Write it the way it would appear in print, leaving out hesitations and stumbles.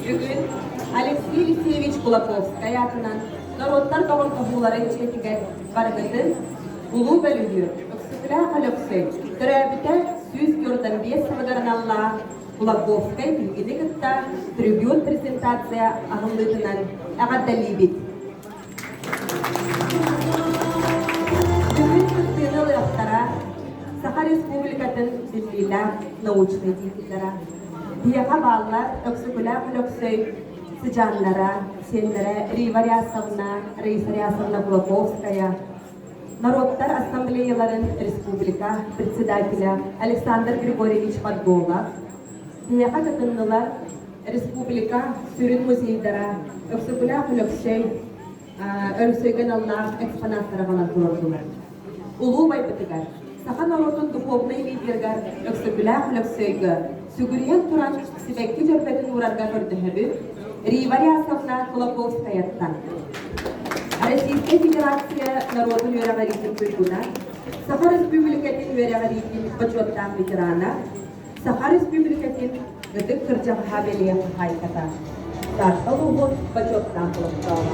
Бүгүн Алексей Елисеевич Кулаковскай аатынан норуоттар доҕордоһууларын дьиэтигэр барыгытын Улуу бөлүһүөк Өксөкүлээх Өлөксөй төрөөбүтэ 145 сылыгар аналлаах Кулаковскай биһигини кытта трибют презентация аһыллыытынан эҕэрдэлиибит! Бүгүн кыттыыны ылыахтара Саха Республикатын биллиилээх научнай деятеллара. Биһиэхэ бааллар Өксөкүлээх Өлөксөй сыдьааннара, сиэннэрэ Рива Рясовна, Раиса Рясовна Кулаковская, норуоттар ассамблеяларын республика председателя Александр Григорьевич Подголов, биһиэхэ кытыннылар республика сүрүн музейдара Өксөкүлээх Өлөксөй Өлөксөйгө аналлаах экспонаттара аҕалан туруордулар. Улуу убайбытыгар, саха норуотун духовнай лидерыгар Өксөкүлээх Өлөксөйгө сүгүрүйэн туран сибэкки дьөрбөтүн уурарга көрдөһөбүт Рива Рясовна Кулаковскаяттан. Российскай Федерация норуотун үөрэҕириитин туйгуна, Саха Республикатын үөрэҕириитин бочуоттаах ветерана, Саха Республикатын Ытык кырдьаҕаһа бэлиэ хаһаайката, Таатта улууһун бочуоттаах олохтооҕо.